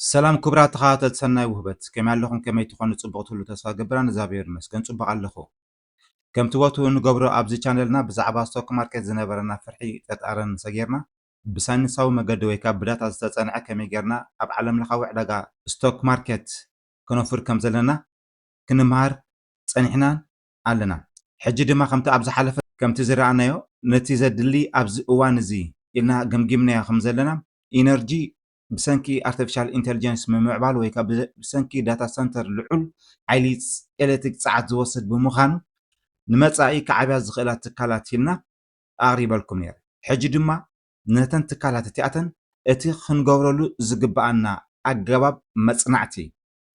ሰላም ክቡራት ተኸታተልቲ ሰናይ ውህበት፣ ከመይ ኣለኹም? ከመይ ትኾኑ? ጽቡቕ ትህሉ ተስፋ ገብር። ኣነ እግዚኣብሔር ይመስገን ጽቡቕ ኣለኹ። ከምቲ ወትሩ እንገብሮ ኣብዚ ቻነልና ብዛዕባ ስቶክ ማርኬት ዝነበረና ፍርሒ ጠጣረን ሰጊርና ብሳይንሳዊ መገዲ ወይ ከዓ ብዳታ ዝተጸንዐ ከመይ ጌርና ኣብ ዓለም ለኻዊ ዕዳጋ ስቶክ ማርኬት ክነፍር ከም ዘለና ክንምሃር ጸኒሕናን ኣለና። ሕጂ ድማ ከምቲ ኣብ ዝሓለፈ ከምቲ ዝረኣናዮ ነቲ ዘድሊ ኣብዚ እዋን እዚ ኢልና ገምጊምናዮ ከም ዘለና ኢነርጂ ብሰንኪ ኣርቲፊሻል ኢንተሊጀንስ ምምዕባል ወይ ከዓ ብሰንኪ ዳታ ሰንተር ልዑል ሓይሊ ኤሌክትሪክ ጸዓት ዝወስድ ብምዃኑ ንመጻኢ ክዓብያ ዝኽእላ ትካላት ኢልና ኣቕሪበልኩም ነይረ። ሕጂ ድማ ነተን ትካላት እቲኣተን እቲ ክንገብረሉ ዝግብኣና ኣገባብ መጽናዕቲ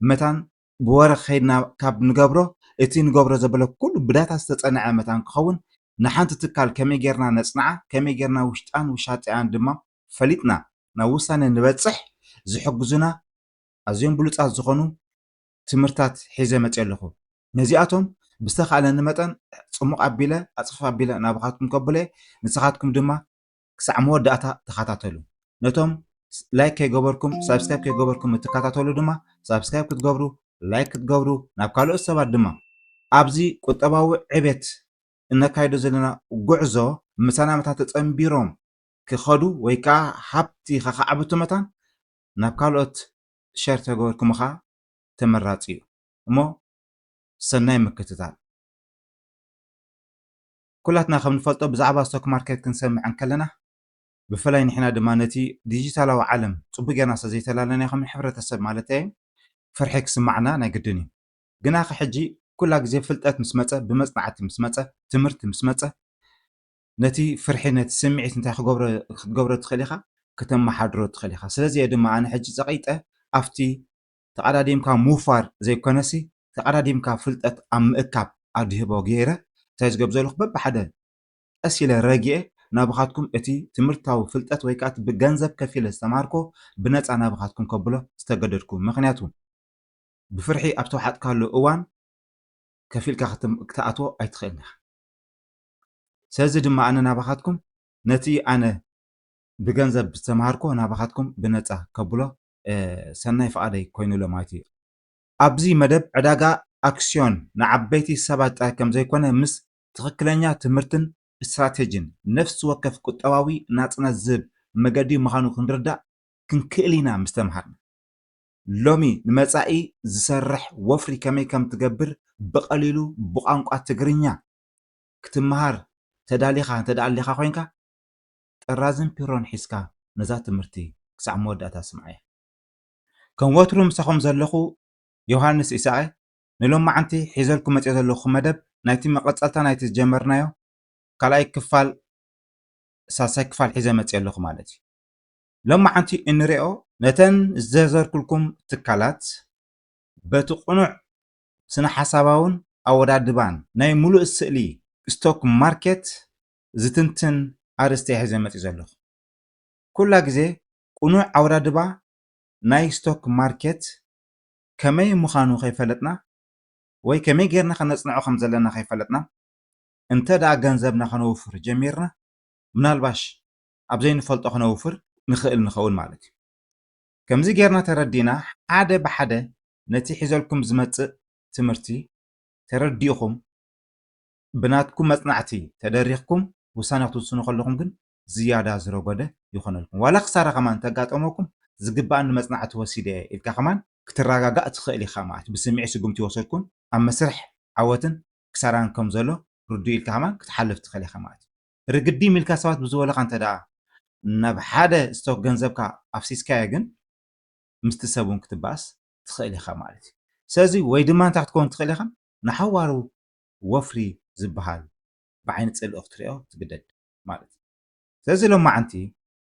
መታን ብወረ ከይድና ካብ ንገብሮ እቲ ንገብሮ ዘበለ ኩሉ ብዳታ ዝተጸንዐ መታን ክኸውን ንሓንቲ ትካል ከመይ ጌርና ነጽንዓ ከመይ ጌርና ውሽጣን ውሻጢኣን ድማ ፈሊጥና ናብ ውሳነ ንበጽሕ ዝሕግዙና ኣዝዮም ብሉጻት ዝኾኑ ትምህርታት ሒዘ መጽየ ኣለኹ። ነዚኣቶም ብዝተኻእለኒ መጠን ጽሙቕ ኣቢለ ኣጽፍፍ ኣቢለ ናባኻትኩም ከብለ ንስኻትኩም ድማ ክሳዕ መወዳእታ ተኸታተሉ። ነቶም ላይክ ከይገበርኩም ሳብስክራይብ ከይገበርኩም እትከታተሉ ድማ ሳብስክራይብ ክትገብሩ ላይክ ክትገብሩ ናብ ካልኦት ሰባት ድማ ኣብዚ ቁጠባዊ ዕቤት እነካይዶ ዘለና ጉዕዞ ምሳና መታ ተጸንቢሮም ክኸዱ ወይ ከዓ ሃብቲ ከኻዕብቱ መታን ናብ ካልኦት ሸር ተገበርኩም ከዓ ተመራጺ እዩ እሞ ሰናይ ምክትታል። ኩላትና ከም ንፈልጦ ብዛዕባ ስቶክ ማርኬት ክንሰምዕ እንከለና ብፍላይ ንሕና ድማ ነቲ ዲጂታላዊ ዓለም ጽቡቅ ጌርና ስለ ዘይተላለናዮ ከም ሕብረተሰብ ማለት እየ ፍርሒ ክስማዕና ናይ ግድን እዩ። ግና ከ ሕጂ ኩላ ግዜ ፍልጠት ምስ መጸ ብመጽናዕቲ ምስ መጸ ትምህርቲ ምስ መጸ ነቲ ፍርሒ ነቲ ስምዒት እንታይ ክትገብሮ ትኽእል ኢኻ ከተመሓድሮ ትኽእል ኢኻ። ስለዚ እየ ድማ ኣነ ሕጂ ጸቒጠ ኣብቲ ተቐዳዲምካ ምውፋር ዘይኮነሲ ተቐዳዲምካ ፍልጠት ኣብ ምእካብ ኣድህቦ ገይረ እንታይ ዝገብ ዘለኹ በብሓደ ቀስ ኢለ ረጊኤ ናብኻትኩም እቲ ትምህርታዊ ፍልጠት ወይ ከዓ ብገንዘብ ከፊለ ዝተማርኮ ብነፃ ናብኻትኩም ከብሎ ዝተገደድኩ ምክንያቱ ብፍርሒ ኣብ ተውሓጥካሉ እዋን ከፊልካ ክትኣትዎ ኣይትኽእልን ኢኻ። ስለዚ ድማ ኣነ ናባኻትኩም ነቲ ኣነ ብገንዘብ ዝተምሃርኮ ናባኻትኩም ብነፃ ከብሎ ሰናይ ፍቓደይ ኮይኑሎ ማለት እዩ። ኣብዚ መደብ ዕዳጋ ኣክስዮን ንዓበይቲ ሰባት ጥራይ ከም ዘይኮነ ምስ ትኽክለኛ ትምህርትን ስትራቴጂን ነፍሲ ወከፍ ቁጠባዊ ናፅነት ዝህብ መገዲ ምዃኑ ክንርዳእ ክንክእል ኢና ምስ ተምሃርና። ሎሚ ንመጻኢ ዝሰርሕ ወፍሪ ከመይ ከም ትገብር ብቐሊሉ ብቋንቋ ትግርኛ ክትመሃር ተዳሊኻ እንተ ደኣ ኣሊኻ ኮይንካ፣ ጥራዝን ፒሮን ሒዝካ ነዛ ትምህርቲ ክሳዕ መወዳእታ ስምዓያ። ከም ወትሩ ምሳኹም ዘለኹ ዮሃንስ ኢሳቐ፣ ንሎማዓንቲ ሒዘልኩም መጽየ ዘለኹ መደብ ናይቲ መቐጸልታ ናይቲ ዝጀመርናዮ ካልኣይ ክፋል ሳልሳይ ክፋል ሒዘ መጽየ ኣለኹ ማለት እዩ። ሎማዓንቲ እንሪኦ ነተን ዝዘርዘርኩልኩም ትካላት በቲ ቅኑዕ ስነ ሓሳባውን ኣወዳድባን ናይ ሙሉእ ስእሊ ስቶክ ማርኬት ዝትንትን ኣርእስቲ እየ ሒዘ መጽየ ዘለኹ። ኩላ ግዜ ቅኑዕ ኣወዳድባ ናይ ስቶክ ማርኬት ከመይ ምዃኑ ከይፈለጥና ወይ ከመይ ጌርና ከነጽንዖ ከም ዘለና ከይፈለጥና እንተ ደኣ ገንዘብና ከነውፍር ጀሚርና ምናልባሽ ኣብ ዘይንፈልጦ ከነውፍር ንኽእል ንኸውን ማለት እዩ። ከምዚ ጌርና ተረዲና ሓደ ብሓደ ነቲ ሒዘልኩም ዝመጽእ ትምህርቲ ተረዲእኹም ብናትኩም መጽናዕቲ ተደሪኽኩም ውሳነ ክትውስኑ ከለኹም ግን ዝያዳ ዝረጎደ ይኾነልኩም። ዋላ ክሳራ ከማን እንተጋጠመኩም ዝግባኣኒ መጽናዕቲ ወሲደ እየ ኢልካ ከማን ክትረጋጋእ ትኽእል ኢኻ ማለት እዩ። ብስምዒት ስጉምቲ ይወሰድኩን ኣብ መስርሕ ዓወትን ክሳራን ከም ዘሎ ርዱእ ኢልካ ከማን ክትሓልፍ ትኽእል ኢኻ ማለት እዩ። ርግዲም ኢልካ ሰባት ብዝበለኻ እንተ ደኣ ናብ ሓደ ስቶክ ገንዘብካ ኣፍሲስካዮ ግን ምስቲ ሰብ እውን ክትበኣስ ትኽእል ኢኻ ማለት እዩ። ስለዚ ወይ ድማ እንታይ ክትከውን ትኽእል ኢኻ ንሓዋሩ ወፍሪ ዝበሃል ብዓይኒ ጽልኢ ክትሪኦ ትግደድ ማለት እዩ። ስለዚ ሎማዓንቲ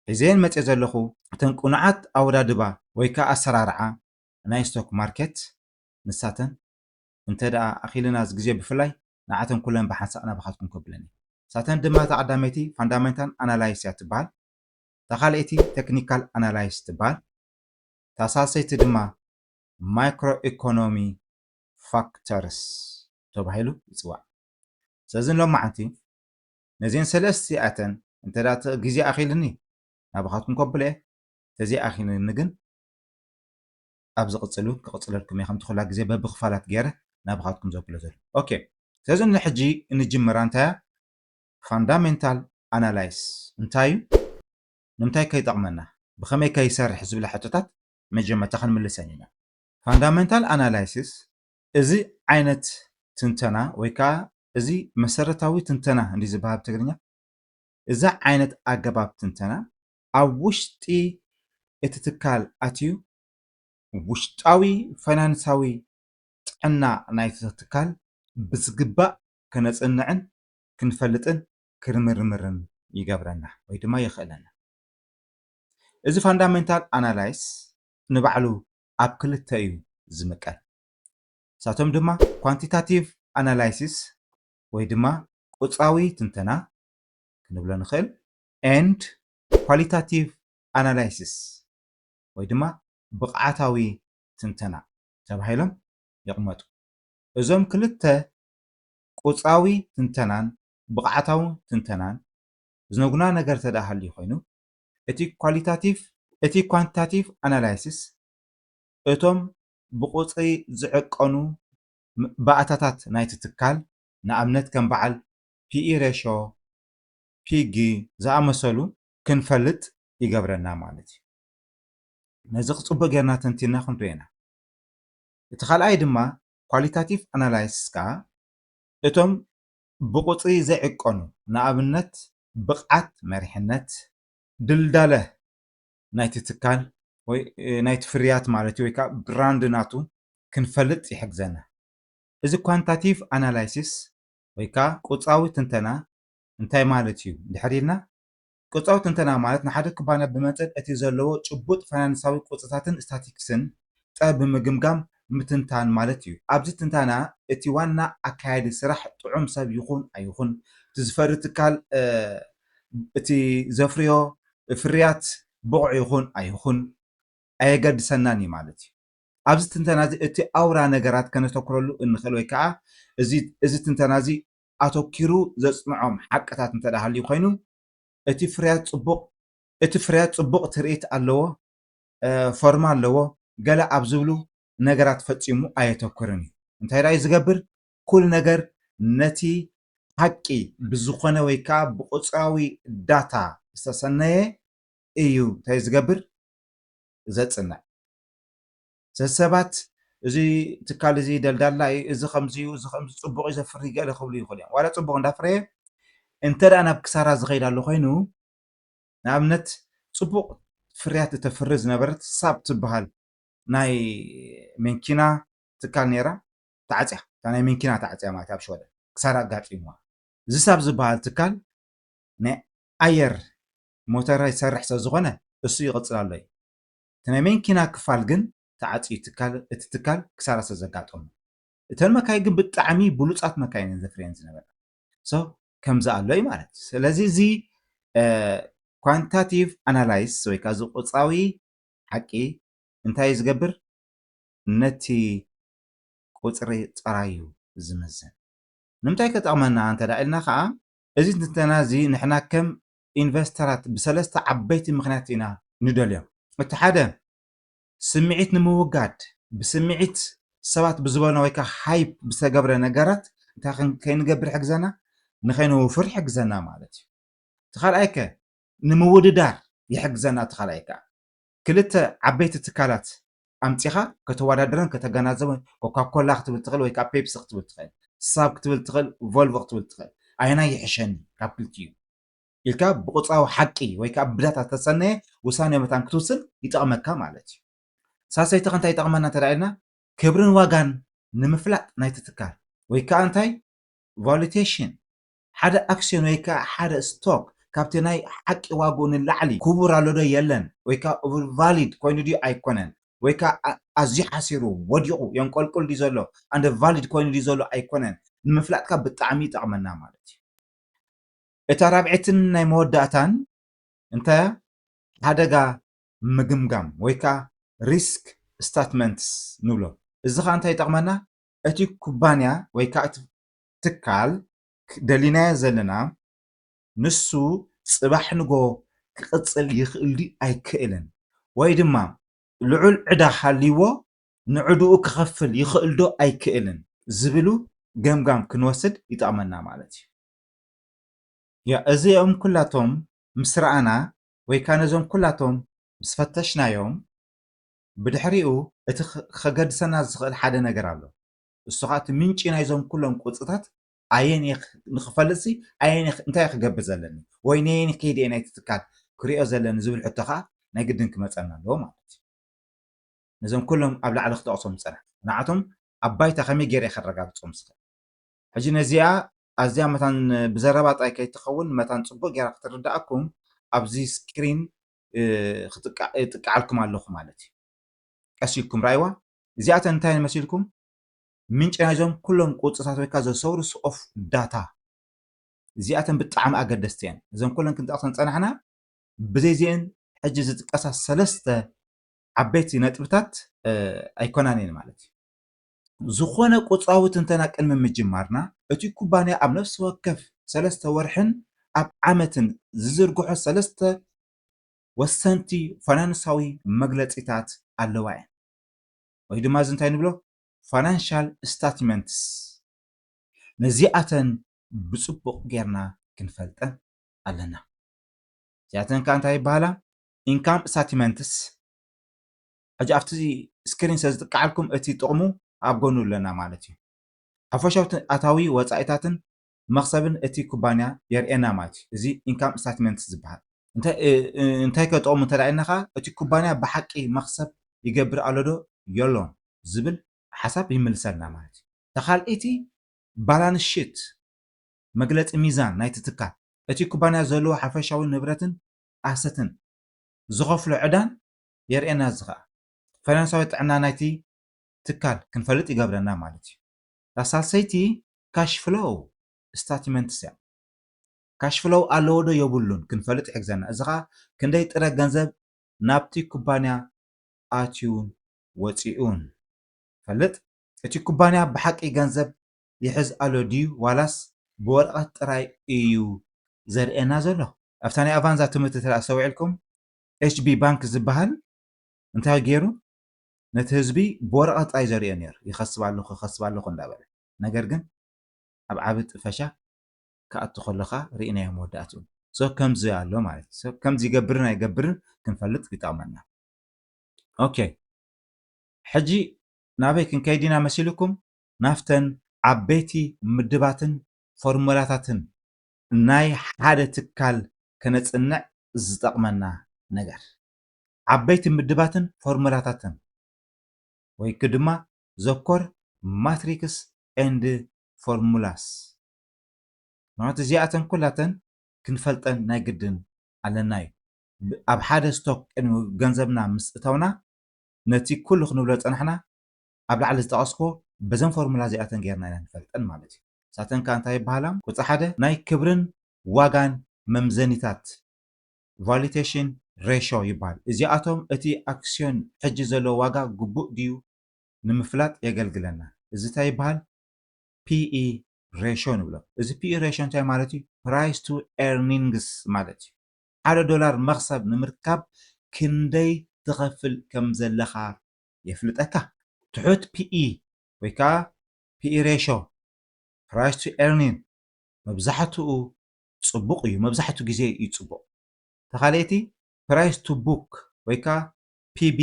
ሒዘየን መፅየ ዘለኹ እተን ቅኑዓት ኣወዳድባ ወይ ከዓ ኣሰራርዓ ናይ ስቶክ ማርኬት ንሳተን እንተ ደኣ ኣኺልና እዚ ግዜ ብፍላይ ንዓተን ኩለን ብሓንሳእ ናባኻትኩም ከብለን እየ። ንሳተን ድማ እታ ቀዳመይቲ ፋንዳሜንታል ኣናላይስ እያ ትበሃል። እታ ካልኣይቲ ቴክኒካል ኣናላይስ ትበሃል። እታ ሳልሰይቲ ድማ ማይክሮ ኢኮኖሚ ፋክተርስ ተባሂሉ ይፅዋዕ። ስለዚ ሎማዓንቲ ነዚአን ሰለስቲኣተን እንተ ደኣ ግዜ ኣኺልኒ ናባኻትኩም ከብለ እየ። ተዘይኣኺልኒ ግን ኣብ ዝቕፅል እውን ክቕፅለልኩም እየ። ከምቲ ኩላ ግዜ በብክፋላት ገይረ ናብኻትኩም ዘብሎ ዘሎ። ኦኬ፣ ስለዚ ንሕጂ እንጅምራ እንታይ እያ? ፋንዳሜንታል ኣናላይስ እንታይ እዩ? ንምንታይ ከ ይጠቕመና? ብኸመይ ከ ይሰርሕ ዝብላ ሕቶታት መጀመርታ ክንምልሰን ኢና። ፋንዳሜንታል ኣናላይሲስ እዚ ዓይነት ትንተና ወይ ከዓ እዚ መሰረታዊ ትንተና እንዲ ዝበሃል ብትግርኛ፣ እዚ ዓይነት ኣገባብ ትንተና ኣብ ውሽጢ እቲ ትካል ኣትዩ ውሽጣዊ ፋይናንሳዊ ጥዕና ናይቲ ትካል ብዝግባእ ከነጽንዕን ክንፈልጥን ክንምርምርን ይገብረና ወይ ድማ የኽእለና። እዚ ፋንዳሜንታል ኣናላይስ ንባዕሉ ኣብ ክልተ እዩ ዝምቀል። ንሳቶም ድማ ኳንቲታቲቭ ኣናላይሲስ ወይ ድማ ቁጻዊ ትንተና ክንብሎ ንኽእል፣ ኤንድ ኳሊታቲቭ ኣናላይሲስ ወይ ድማ ብቕዓታዊ ትንተና ተባሂሎም ይቕመጡ። እዞም ክልተ ቁጻዊ ትንተናን ብቕዓታዊ ትንተናን ዝነግሩና ነገር ተደኣ ሃልዩ ኮይኑ፣ እቲ ኳሊታቲቭ እቲ ኳንቲታቲቭ ኣናላይሲስ እቶም ብቁጽሪ ዝዕቀኑ ም- ባእታታት ናይቲ ትካል፣ ንኣብነት ከም በዓል ፒኢ ሬሾ፣ ፒጊ ዝኣመሰሉ ክንፈልጥ ይገብረና ማለት እዩ። ነዚ ክጽቡቕ ጌርና ተንቲና ክንሪኦ ኢና። እቲ ካልኣይ ድማ ኳሊታቲቭ ኣናላይሲስ ከኣ እቶም ብቁጽሪ ዘይዕቀኑ፣ ንኣብነት ብቕዓት መሪሕነት፣ ድልዳለ ናይቲ ትካል ወይ ናይቲ ፍርያት ማለት እዩ፣ ወይ ከዓ ብራንድ ናቱ ክንፈልጥ ይሕግዘና። እዚ ኳንታቲቭ ኣናላይሲስ ወይ ከዓ ቁጻዊ ትንተና እንታይ ማለት እዩ እንድሕር ኢልና፣ ቁጻዊ ትንተና ማለት ንሓደ ኩባንያ ብመጠን እቲ ዘለዎ ጭቡጥ ፋይናንሳዊ ቁጽታትን ስታቲክስን ጠ ብምግምጋም ምትንታን ማለት እዩ። ኣብዚ ትንተና እቲ ዋና ኣካያዲ ስራሕ ጥዑም ሰብ ይኹን ኣይኹን፣ እቲ ዝፈሪ ትካል እቲ ዘፍርዮ ፍርያት ብቑዕ ይኹን ኣይኹን ኣየገድሰናን እዩ ማለት እዩ። ኣብዚ ትንተና እዚ እቲ ኣውራ ነገራት ከነተኩረሉ እንኽእል ወይ ከዓ እዚ ትንተና እዚ ኣተኪሩ ዘፅንዖም ሓቅታት እንተ ሃልዩ ኮይኑ እቲ ፍርያት ፅቡቕ እቲ ፍርያት ፅቡቕ ትርኢት ኣለዎ፣ ፎርማ ኣለዎ፣ ገለ ኣብ ዝብሉ ነገራት ፈፂሙ ኣየተኩርን እዩ። እንታይ ደኣ እዩ ዝገብር? ኩሉ ነገር ነቲ ሓቂ ብዝኾነ ወይ ከዓ ብቁፅራዊ ዳታ ዝተሰነየ እዩ እንታይ ዝገብር? ዘፅንዕ። ስለዚ ሰባት እዚ ትካል እዚ ደልዳላ እዩ፣ እዚ ከምዚ እዩ፣ እዚ ከምዚ ፅቡቕ እዩ ዘፍሪ ገለ ክብሉ ይኽእሉ እዮም። ዋላ ፅቡቕ እንዳፍረየ እንተ ደኣ ናብ ክሳራ ዝኸይድ ኣሎ ኮይኑ፣ ንኣብነት ፅቡቕ ፍርያት እተፍሪ ዝነበረት ሳብ ትበሃል ናይ መንኪና ትካል ነይራ፣ ተዓፅያ። እታ ናይ መንኪና ተዓፅያ ማለት ኣብ ሸወደን ክሳራ ኣጋጢምዋ። እዚ ሳብ ዝበሃል ትካል ናይ ኣየር ሞተር ይሰርሕ ስለ ዝኾነ እሱ ይቕፅል ኣሎ እዩ። እቲ ናይ መንኪና ክፋል ግን ተዓፅዩ ትካል እቲ ትካል ክሳራ ስለ ዘጋጠሙ፣ እተን መካይ ግን ብጣዕሚ ብሉፃት መካይን እየን ዘፍርየን ዝነበራ። ሶ ከምዚ ኣሎ እዩ ማለት እዩ። ስለዚ እዚ ኳንታቲቭ ኣናላይስ ወይ ከዓ እዚ ቁፃዊ ሓቂ እንታይ እዩ ዝገብር? ነቲ ቁፅሪ ጥራይ እዩ ዝምዝን። ንምንታይ ከጠቕመና እንተ ደኣ ኢልና ከዓ፣ እዚ ትንተና እዚ ንሕና ከም ኢንቨስተራት ብሰለስተ ዓበይቲ ምኽንያት ኢና ንደልዮ። እቲ ሓደ፣ ስምዒት ንምውጋድ፣ ብስምዒት ሰባት ብዝበልና ወይ ከዓ ሃይፕ ብዝተገብረ ነገራት እንታይ ከይንገብር ይሕግዘና? ንኸይነውፍር ይሕግዘና ማለት እዩ። እቲ ካልኣይ ከ ንምውድዳር ይሕግዘና። እቲ ካልኣይ ከ ክልተ ዓበይቲ ትካላት ኣምፂኻ ከተወዳድረን ከተገናዘበን፣ ኮካኮላ ክትብል ትኽእል ወይ ከዓ ፔፕሲ ክትብል ትኽእል፣ ሳብ ክትብል ትኽእል፣ ቮልቮ ክትብል ትኽእል። ኣየናይ ይሕሸኒ ካብ ክልቲኡ ኢልካ ብቁፃዊ ሓቂ ወይ ከዓ ብዳታ ዝተሰነየ ውሳኔ መታን ክትውስን ይጠቕመካ ማለት እዩ። ሳልሰይቲ ከ እንታይ ይጠቕመና እንተ ኢልና፣ ክብርን ዋጋን ንምፍላጥ ናይቲ ትካል ወይ ከዓ እንታይ ቫሉቴሽን፣ ሓደ ኣክስዮን ወይ ከዓ ሓደ ስቶክ ካብቲ ናይ ሓቂ ዋግኡ ንላዕሊ ክቡር ኣሎ ዶ የለን ወይ ከዓ ኦቨርቫሊድ ኮይኑ ድዩ ኣይኮነን ወይ ከዓ ኣዝዩ ሓሲሩ ወዲቑ የንቆልቁል ድዩ ዘሎ ኣንደርቫሊድ ኮይኑ ድዩ ዘሎ ኣይኮነን ንምፍላጥካ ብጣዕሚ ይጠቕመና ማለት እዩ። እታ ራብዐይትን ናይ መወዳእታን እንታይ እያ? ሓደጋ ምግምጋም ወይ ከዓ ሪስክ ስታትመንትስ ንብሎ። እዚ ከዓ እንታይ ይጠቕመና? እቲ ኩባንያ ወይ ከዓ እቲ ትካል ደሊናዮ ዘለና ንሱ ፅባሕ ንጎ ክቕፅል ይኽእል ድዩ ኣይክእልን ወይ ድማ ልዑል ዕዳ ሃልይዎ ንዕድኡ ክኸፍል ይኽእል ዶ ኣይክእልን ዝብሉ ገምጋም ክንወስድ ይጠቕመና ማለት እዩ። ያ እዚኦም ኩላቶም ምስ ረኣና ወይ ከዓ ነዞም ኩላቶም ምስ ፈተሽናዮም ብድሕሪኡ እቲ ከገድሰና ዝኽእል ሓደ ነገር ኣሎ። እሱ ከዓ እቲ ምንጪ ናይዞም ኩሎም ቁፅታት ኣየን ንክፈልጥሲ ኣየን እንታይ ክገብር ዘለኒ ወይ ነየን ከይደ ናይቲ ትካል ክሪኦ ዘለኒ ዝብል ሕቶ ከዓ ናይ ግድን ክመፀና ኣለዎ ማለት እዩ። ነዞም ኩሎም ኣብ ላዕሊ ክጠቕሶም ዝፀናሕኩ ንዓቶም ኣብ ባይታ ከመይ ገይረ ከረጋግፆም ዝኽእል። ሕጂ ነዚኣ ኣዝያ መታን ብዘረባ ጥራይ ከይትኸውን መታን ፅቡቅ ጌራ ክትርዳእኩም ኣብዚ ስክሪን ይጥቃዓልኩም ኣለኹ ማለት እዩ። ቀስ ኢልኩም ራይዋ። እዚኣተን እንታይ መሲልኩም? ምንጭ ናይዞም ኩሎም ቁፅታት ወይ ከዓ the source of data እዚኣተን ብጣዕሚ ኣገደስቲ እየን። እዘን ኩለን ክንጠቕሰን ፀናሕና ብዘይዚአን ሕጂ ዝጥቀሳ ሰለስተ ዓበይቲ ነጥብታት ኣይኮናን እየን ማለት እዩ። ዝኾነ ቁፅራዊ ትንተና ቅድሚ ምጅማርና እቲ ኩባንያ ኣብ ነፍሲ ወከፍ ሰለስተ ወርሕን ኣብ ዓመትን ዝዝርግሖ ሰለስተ ወሰንቲ ፋይናንሳዊ መግለፂታት ኣለዋ እየን ወይ ድማ እዚ እንታይ ንብሎ financial statements ነዚኣተን ብፅቡቕ ጌርና ክንፈልጠን ኣለና። እዚኣተን ከዓ እንታይ ይበሃላ? Income statements። ሕጂ ኣብቲ ስክሪን ስለ ዝጥቃዓልኩም እቲ ጥቕሙ ኣብ ጎኑ ኣለና ማለት እዩ። ሓፈሻዊ ኣታዊ ወፃኢታትን መኽሰብን እቲ ኩባንያ የርእየና ማለት እዩ። እዚ income statement ዝበሃል እንታይ ከጥቕሙ እንተ ኢልና ከዓ እቲ ኩባንያ ብሓቂ መኽሰብ ይገብር ኣሎ ዶ የሎን ዝብል ሓሳብ ይምልሰልና ማለት እዩ። ተካልኢቲ balance sheet መግለፂ ሚዛን ናይቲ ትካል እቲ ኩባንያ ዘለዎ ሓፈሻዊ ንብረትን ኣሰትን ዝኸፍሎ ዕዳን የርእየና። እዚ ከዓ ፋይናንሳዊ ጥዕና ናይቲ ትካል ክንፈልጥ ይገብረና ማለት እዩ። ሳልሰይቲ cash flow statements እያ። Cash flow ኣለዎ ዶ የብሉን ክንፈልጥ ይሕግዘና። እዚ ከዓ ክንደይ ጥረ ገንዘብ ናብቲ ኩባንያ ኣትዩን ወፂኡን ፈልጥ። እቲ ኩባንያ ብሓቂ ገንዘብ ይሕዝ ኣሎ ድዩ ዋላስ ብወረቐት ጥራይ እዩ ዘርእየና ዘሎ? ኣብታ ናይ ኣቫንዛ ትምህርቲ ተላ ኣስተውዒልኩም HB ባንክ ዝበሃል እንታይ ገይሩ ነቲ ህዝቢ ብወረቐት ጥራይ ዘርእዮ ነይሩ። ይኸስብ ኣለኹ ይኸስብ ኣለኹ እንዳበለ ነገር ግን ኣብ ዓቢ ጥፈሻ ክኣቱ ከለኻ ርኢናዮ መወዳእትኡ። So ከምዚ ኣሎ ማለት እዩ። So ከምዚ ይገብርን ኣይገብርን ክንፈልጥ ይጠቕመና። ኦኬ ሕጂ ናበይ ክንከይድ ኢና መሲልኩም? ናፍተን ዓበይቲ ምድባትን ፎርሙላታትን ናይ ሓደ ትካል ከነፅንዕ ዝጠቕመና ነገር ዓበይቲ ምድባትን ፎርሙላታትን ወይ ድማ ዘኮር matrix and formulas ማለት እዚኣተን ኩላተን ክንፈልጠን ናይ ግድን ኣለና እዩ። ኣብ ሓደ ስቶክ ቅድሚ ገንዘብና ምስ እተውና ነቲ ኩሉ ክንብሎ ዝፀናሕና ኣብ ላዕሊ ዝጠቐስኮ በዘን ፎርሙላ እዚኣተን ጌርና ኢና ንፈልጠን ማለት እዩ። ሳተን ከዓ እንታይ ይበሃላ? ቁፅሪ ሓደ ናይ ክብርን ዋጋን መምዘኒታት valuation ratio ይበሃል። እዚኣቶም እቲ ኣክስዮን ሕጂ ዘለዎ ዋጋ ግቡእ ድዩ ንምፍላጥ የገልግለና። እዚ እንታይ ይበሃል? PE ratio ንብሎ። እዚ PE ratio እንታይ ማለት እዩ? Price to earnings ማለት እዩ። ሓደ ዶላር መኽሰብ ንምርካብ ክንደይ ትኸፍል ከም ዘለኻ የፍልጠካ። ትሑት PE ወይ ከዓ PE ratio price to earning መብዛሕትኡ ፅቡቕ እዩ። መብዛሕትኡ ግዜ እዩ ፅቡቕ። ተኻልኤቲ price to book ወይ ከዓ PB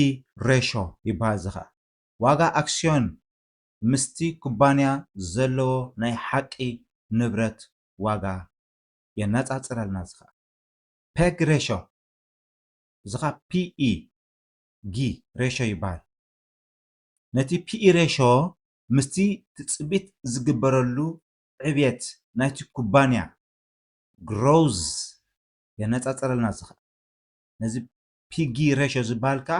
ratio ይበሃል። እዚ ከዓ ዋጋ ኣክስዮን ምስቲ ኩባንያ ዘለዎ ናይ ሓቂ ንብረት ዋጋ የነፃፅረልና። እዚ ከዓ PEG ratio እዚ ከዓ PEG ratio ይበሃል። ነቲ PE ratio ምስቲ ትፅቢት ዝግበረሉ ዕብየት ናይቲ ኩባንያ growth የነፃፅረልና። እዚ ከዓ ነዚ PEG ratio ዝበሃል ከዓ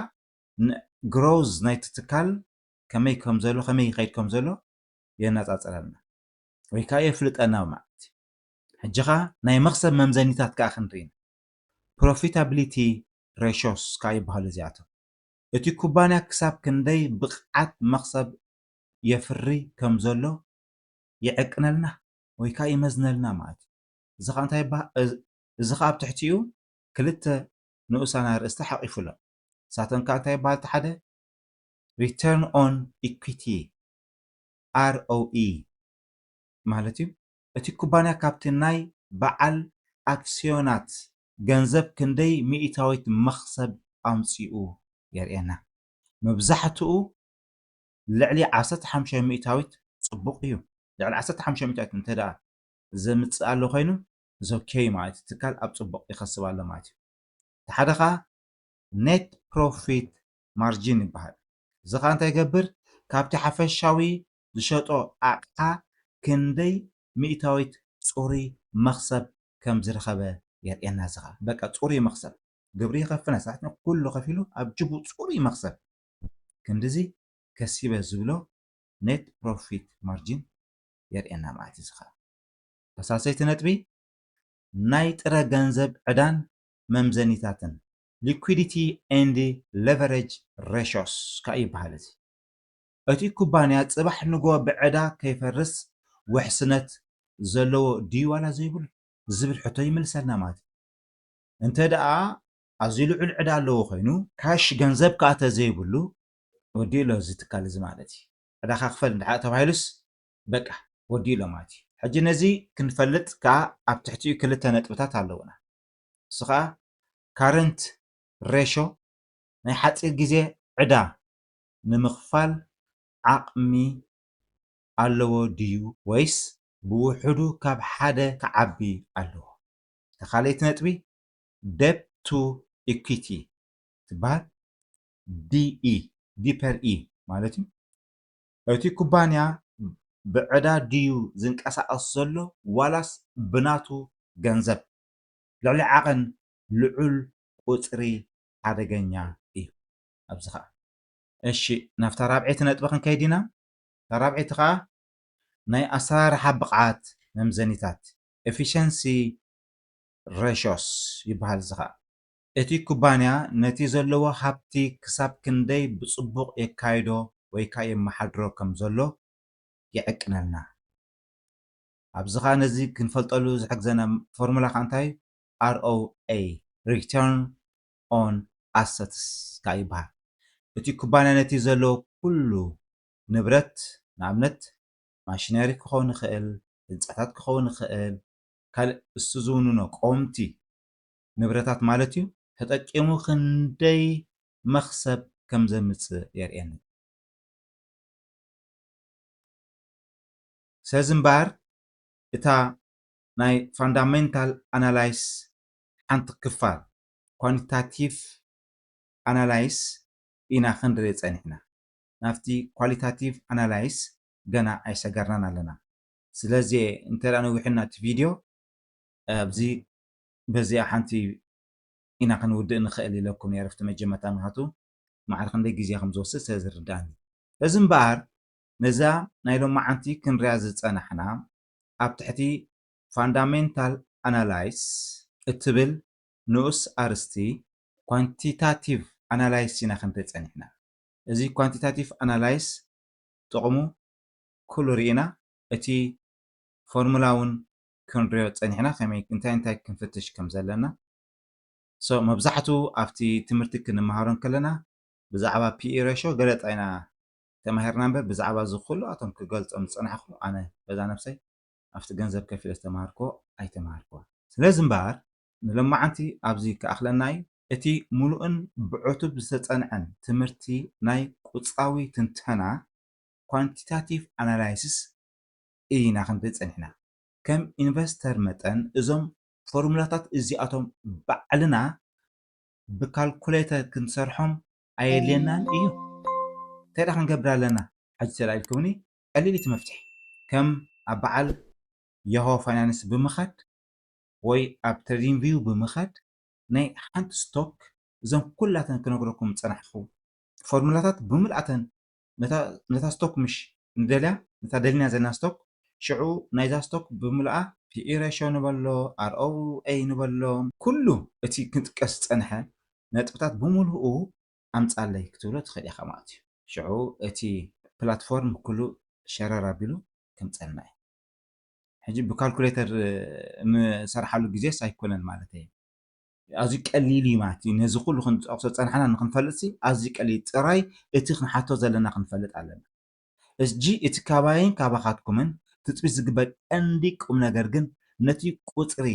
growth ናይቲ ትካል ከመይ ከም ዘሎ ከመይ ይኸይድ ከም ዘሎ የነፃፅረልና ወይ ከዓ የፍልጠና ማለት እዩ። ሕጂ ከዓ ናይ መኽሰብ መምዘኒታት ከዓ ክንርኢ ኢና። Profitability ratios ከዓ ይበሃሉ እዚኣቶም። እቲ ኩባንያ ክሳብ ክንደይ ብቕዓት መኽሰብ የፍሪ ከም ዘሎ ይዕቅነልና ወይ ከዓ ይመዝነልና ማለት እዩ። እዚ ከዓ እንታይ ይበሃል? እዚ ከዓ ኣብ ትሕቲኡ ክልተ ንኡሳን ኣርእስቲ ሓቂፉ ኣሎ። ንሳተን ከዓ እንታይ ይበሃል? እቲ ሓደ return on equity፣ R O E ማለት እዩ። እቲ ኩባንያ ካብቲ ናይ በዓል ኣክስዮናት ገንዘብ ክንደይ ሚእታዊት መኽሰብ ኣምጺኡ የርእየና። መብዛሕትኡ ልዕሊ ዓሰርተ ሓሙሽተ ሚእታዊት ጽቡቕ እዩ። ልዕሊ ዓሰርተ ሓሙሽተ ሚእታዊት እንተ ደኣ ዘምጽእ ኣሎ ኮይኑ፣ is okay ማለት እዩ። ትካል ኣብ ጽቡቕ ይኸስብ ኣሎ ማለት እዩ። እቲ ሓደ ኸኣ net profit margin ይበሃል። እዚ ኸኣ እንታይ ይገብር? ካብቲ ሓፈሻዊ ዝሸጦ ኣቕሓ ክንደይ ሚእታዊት ጽሩይ መኽሰብ ከም ዝረኸበ የርእየና። እዚ ኸኣ በቃ ጽሩይ መኽሰብ፣ ግብሪ ይኸፍል፣ ሰራሕተኛ ኩሉ ከፊሉ ኣብ ጅቡ ጽሩይ መኽሰብ ክንድዚ ከሲበ ዝብሎ net profit margin የርእየና ማለት እዩ። እዚ ኸኣ ሳልሰይቲ ነጥቢ ናይ ጥረ ገንዘብ ዕዳን መምዘኒታትን፣ liquidity and leverage ratios ከኣ ይበሃል። እዚ እቲ ኩባንያ ጽባሕ ንግሆ ብዕዳ ከይፈርስ ውሕስነት ዘለዎ ድዩ ዋላ ዘይብሉ ዝብል ሕቶ ይምልሰልና ማለት እዩ። እንተ ደኣ ኣዝዩ ልዑል ዕዳ ኣለዎ ኮይኑ፣ ካሽ ገንዘብ ከኣ ተዘይብሉ፣ ወዲኡ ኣሎ እዚ ትካል እዚ ማለት እዩ። ዕዳኻ ክፈል እንድሕር ተባሂሉስ፣ በቃ ወዲኡ ኣሎ ማለት እዩ። ሕጂ ነዚ ክንፈልጥ ከኣ ኣብ ትሕቲኡ ክልተ ነጥብታት ኣለዉና። እሱ ኸኣ current ratio፣ ናይ ሓጺር ግዜ ዕዳ ንምኽፋል ዓቕሚ ኣለዎ ድዩ ወይስ ብውሑዱ ካብ ሓደ ክዓቢ ኣለዎ? እታ ካልኣይቲ ነጥቢ debt to equity ትበሃል። ዲ ኢ፣ ዲ per E ማለት እዩ። እቲ ኩባንያ ብዕዳ ድዩ ዝንቀሳቐስ ዘሎ ዋላስ ብናቱ ገንዘብ? ልዕሊ ዓቐን ልዑል ቁጽሪ ሓደገኛ እዩ። ኣብዚ ኸኣ እሺ፣ ናብታ ራብዐይቲ ነጥቢ ክንከይድ ኢና። እታ ራብዐይቲ ኸኣ ናይ ኣሰራርሓ ብቕዓት መምዘኒታት፣ efficiency ratios ይበሃል። እዚ ኸኣ እቲ ኩባንያ ነቲ ዘለዎ ሃብቲ ክሳብ ክንደይ ብጽቡቕ የካይዶ ወይ ከኣ የመሓድሮ ከም ዘሎ ይዕቅነልና። ኣብዚ ኸኣ ነዚ ክንፈልጠሉ ዝሕግዘና ፎርሙላ ኸኣ እንታይ እዩ? ኣር ኦ ኤ፣ return on assets ከኣ ይበሃል። እቲ ኩባንያ ነቲ ዘለዎ ኩሉ ንብረት፣ ንኣብነት ማሽነሪ ክኸውን ይኽእል፣ ህንጻታት ክኸውን ይኽእል፣ ካልእ እሱ ዝውንኖ ቀወምቲ ንብረታት ማለት እዩ፣ ተጠቂሙ ክንደይ መኽሰብ ከም ዘምጽእ የርእየኒ። ስለዚ እምበኣር እታ ናይ ፋንዳሜንታል ኣናላይስ ሓንቲ ክፋል፣ ኳንቲታቲቭ ኣናላይስ ኢና ክንርኢ ጸኒሕና። ናብቲ ኳሊታቲቭ ኣናላይስ ገና ኣይሰገርናን ኣለና። ስለዚ እንተ ደኣ ነዊሑና እቲ ቪድዮ፣ ኣብዚ በዚኣ ሓንቲ ኢና ክንውድእ ንኽእል ኢለኩም ነይረ ኣብቲ መጀመርታ፣ ምኽንያቱ ማዕረ ክንደይ ግዜ ከም ዝወስድ ስለ ዝርድኣኒ። እዚ እምበኣር ነዛ ናይ ሎማዓንቲ ክንሪኣ ዝጸናሕና ኣብ ትሕቲ ፋንዳሜንታል ኣናላይስ እትብል ንኡስ ኣርእስቲ ኳንቲታቲቭ ኣናላይስ ኢና ክንርኢ ጸኒሕና። እዚ ኳንቲታቲቭ ኣናላይስ ጥቕሙ ኩሉ ርኢና፣ እቲ ፎርሙላ እውን ክንሪኦ ጸኒሕና፣ ከመይ፣ እንታይ እንታይ ክንፍትሽ ከም ዘለና። So መብዛሕትኡ ኣብቲ ትምህርቲ ክንመሃሮ እንከለና ብዛዕባ ፒኢ ሬሾ ገለ ጥራይ ኢና ተማሂርና እምበር፣ ብዛዕባ እዚ ኩሉ ኣቶም ክገልጾም ዝጸናሕኩ ኣነ በዛ ነብሰይ ኣብቲ ገንዘብ ከፊለ ዝተማሃርኩዎ ኣይተማሃርኩዎን። ስለዚ እምበኣር ንሎማዓንቲ ኣብዚ ክኣኽለና እዩ። እቲ ምሉእን ብዕቱብ ዝተጸንዐን ትምህርቲ ናይ ቁጽራዊ ትንተና፣ ኳንቲታቲቭ ኣናላይሲስ፣ ኢና ክንርኢ ጸኒሕና። ከም ኢንቨስተር መጠን እዞም ፎርሙላታት እዚኣቶም ባዕልና ብካልኩሌተር ክንሰርሖም ኣየድልየናን እዩ። እንታይ ደኣ ክንገብር ኣለና? ሕጂ ተላኢልኩምኒ፣ ቀሊል እቲ መፍትሒ። ከም ኣብ በዓል ያሆ ፋይናንስ ብምኻድ ወይ ኣብ ትሬዲንግ ቪው ብምኻድ ናይ ሓንቲ ስቶክ እዞም ኩላተን ክነግረኩም ዝጸናሕኩ ፎርሙላታት ብምልኣተን ነታ፣ ነታ ስቶክ ምሽ ንደልያ፣ ነታ ደሊና ዘለና ስቶክ፣ ሽዑ ናይዛ ስቶክ ብምልኣ ፒኢ ሬሾ ንበሎ፣ ኣር ኦ ኤ ንበሎ፣ ኩሉ እቲ ክንጥቀስ ዝጸንሐ ነጥብታት ብምልኡ ኣምጻለይ ክትብሎ ትኽእል ኢኻ ማለት እዩ። ሽዑ እቲ ፕላትፎርም ኩሉ ሸረር ኣቢሉ ከምጸልና እዩ። ሕጂ ብካልኩሌተር ንሰርሓሉ ግዜስ ኣይኮነን ማለት እዩ። ኣዝዩ ቀሊል እዩ ማለት እዩ። ነዚ ኩሉ ክንጠቕሶ ጸናሕና ንክንፈልጥ ሲ ኣዝዩ ቀሊል፣ ጥራይ እቲ ክንሓቶ ዘለና ክንፈልጥ ኣለና። እጂ እቲ ካባይን ካባኻትኩምን ትጽቢት ዝግበር ቀንዲ ቁም ነገር ግን ነቲ ቁጽሪ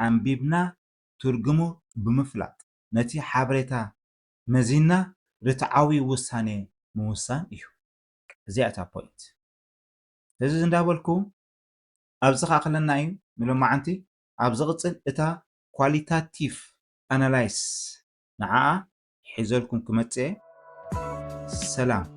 ኣንቢብና ትርጉሙ ብምፍላጥ ነቲ ሓበሬታ መዚንና ርትዓዊ ውሳኔ ምውሳን እዩ። እዚኣ እታ ፖይንት። እዚ እንዳበልኩ ኣብዚ ኸኣ ክለና እዩ ንሎማዓንቲ። ኣብ ዝቕጽል እታ ኳሊታቲቭ ኣናላይስ ንዓኣ ሒዘልኩም ክመጽእ እየ። ሰላም።